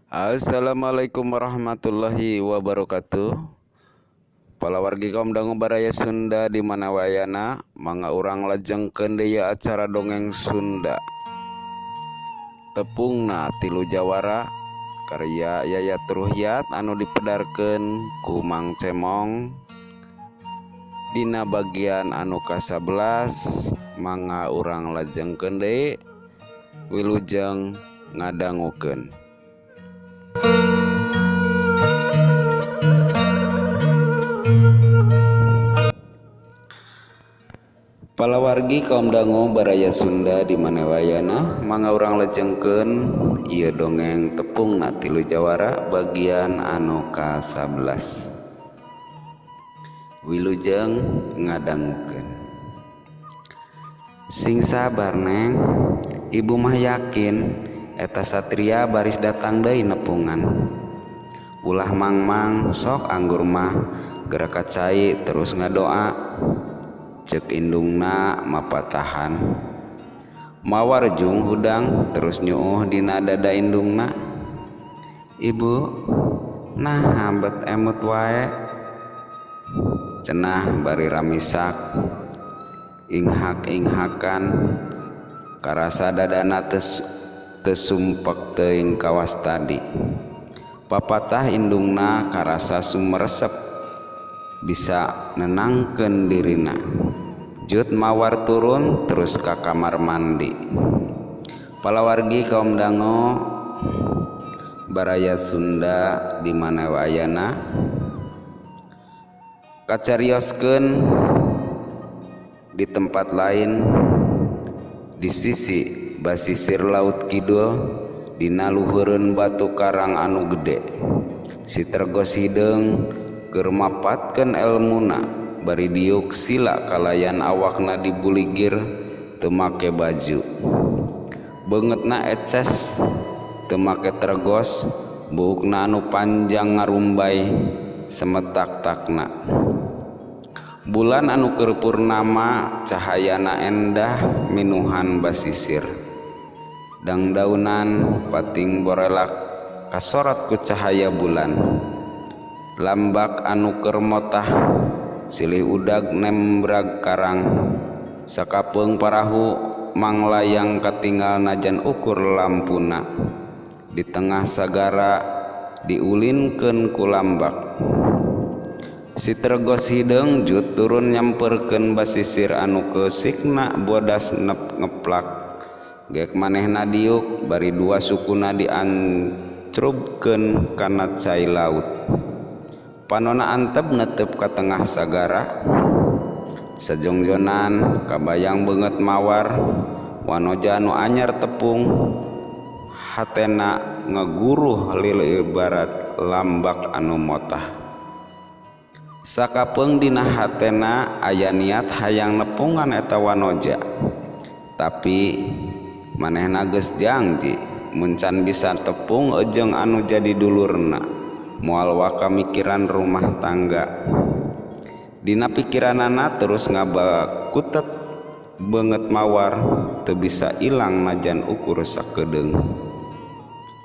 Assalamualaikum warahmatullahi wabarakatuh. Palawargi kaum dangu baraya Sunda di mana wayana mangga urang lajengkeun deui acara dongeng Sunda. Tepungna tilu jawara karya Yayat Ruhyat anu dipedarkeun ku Mang Cemong dina bagian anu ka-11 mangga urang lajengkeun deui wilujeng ngadangukeun. Palawargi kaum dangu baraya Sunda di mana wayana mangga urang lejengkeun ieu dongeng tepungna tilu jawara bagian anu ka-11. Wilujeng ngadangukeun. Sing sabar neng, ibu mah yakin eta satria baris datang deui nepungan. Ulah mangmang sok anggur mah geura ka cai terus ngadoa. Cek indungna mapatahan. Mawar jung hudang terus nyuuh dina dada indungna. Ibu, nah bet emut wae. Cenah bari ramisak. Inghak-inghakan karasa dadana teu sumpek teuing kawas tadi. Papatah indungna karasa sumeresep bisa nenangkeun dirina. Jut mawar turun terus ka kamar mandi. Palawargi kaum dangu baraya Sunda di mana wayana kacarioskeun di tempat lain di sisi basisir laut kidul dina luhureun batu karang anu gede. Si Tergos hideung keur mapatkeun elmuna bari diuk sila kalayan awakna dibuligir teu make baju. Beungeutna eces teu make tergos, buukna anu panjang ngarumbay semetak-takna. Bulan anu keur purnama cahayana endah minuhan basisir. Dangdaunan pating borelak kasorot ku cahaya bulan. Lambak anu keur motah silih udag nembrag karang. Sakapeung parahu manglayang katinggal najan ukur lampuna. Di tengah sagara diulinkeun ku lambak. Si Tergos hideung jut turun nyamperkeun basisir anu keusikna bodas nep ngeplak. Geek manehna diuk bari dua sukuna diancrubkeun kana cai laut. Panona antep netep ka tengah sagara. Sajongjonan kabayang beungeut mawar wanoja anu anyar tepung hatena ngaguruh lil ibarat lambak anu motah. Sakapeung dina hatena aya niat hayang nepungan eta wanoja. Tapi manehna geus janji mun can bisa tepung jeung anu jadi dulurna moal waka mikiran rumah tangga. Dina pikiranana terus ngabakutek beungeut mawar teu bisa ilang najan ukur sakedeung.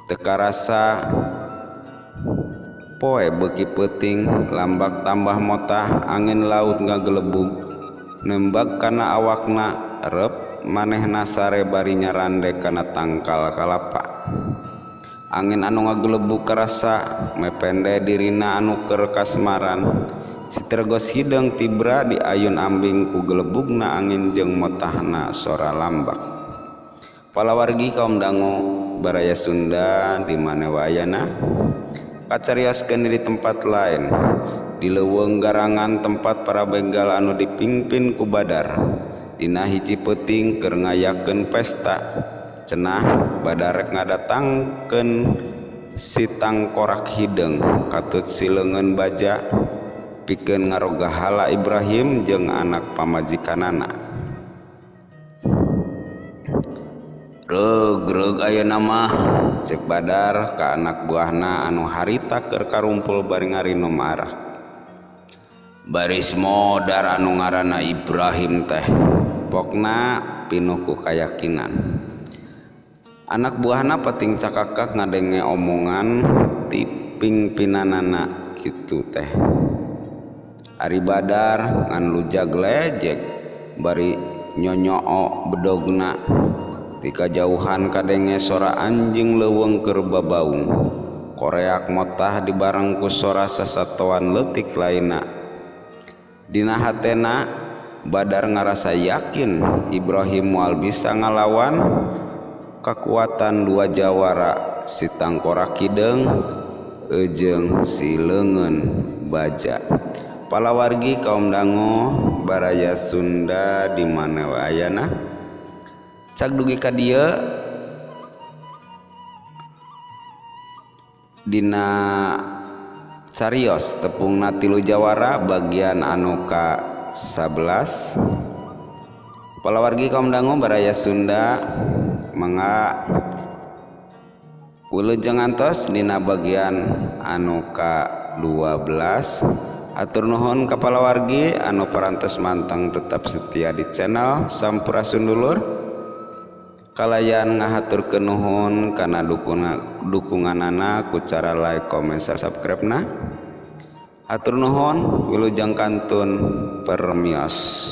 Teu karasa poe beuki peuting lambak tambah motah angin laut ngagelebug nembag kana awakna rep manehna sare bari nyarande kana tangkal kalapa. Angin anu ngagelebug karasa mepende dirina anu keur kasmaran. Si Tergos hideung tibra diayun ambing ku gelebugna angin jeung motahna sora lambak. Palawargi kaum dangu baraya Sunda di mana wayana kacarioskeun di tempat lain di leuweung garangan tempat para begal anu dipimpin ku Badar. Dina hiji peuting keur ngayakeun pesta cenah Badar rek ngadatangkeun si tangkorak hideung katut si leungeun baja pikeun ngarogahala Ibrahim jeung anak pamajikanana. Reug-reug ayeuna mah cek Badar ka anak buahna anu harita keur karumpul bari ngarinum arak. Baris modar anu ngaranna Ibrahim teh pokna pinuh ku kayakinan. Anak buahna pating cakakak ngadenge omongan ti pingpinanana kitu teh. Ari Badar ngan lujag lejek bari nyonyoo bedogna. Ti kajauhan kadenge sora anjing leuweung keur babaung. Koreak motah dibareng ku sora sasatoan leutik lainna. Dina hatena Badar ngarasa yakin Ibrahim moal bisa ngalawan kakuatan dua jawara si tangkorak hideung jeung si leungeun baja. Palawargi kaum dangu baraya Sunda di mana wae ayana. Cag dugi ka dieu dina carios tepungna tilu jawara bagian anu ka 11. Palawargi kaum dangu baraya Sunda mangga wilujeng ngantos dina bagian anu ka 12. Atur nuhun ka palawargi anu parantos manteng tetap setia di channel Sampurasun Dulur. Kalayan ngahaturkeun nuhun kana dukunganana ku cara like, komen, subscribe na. Atur nuhun, wilujeng kantun permios.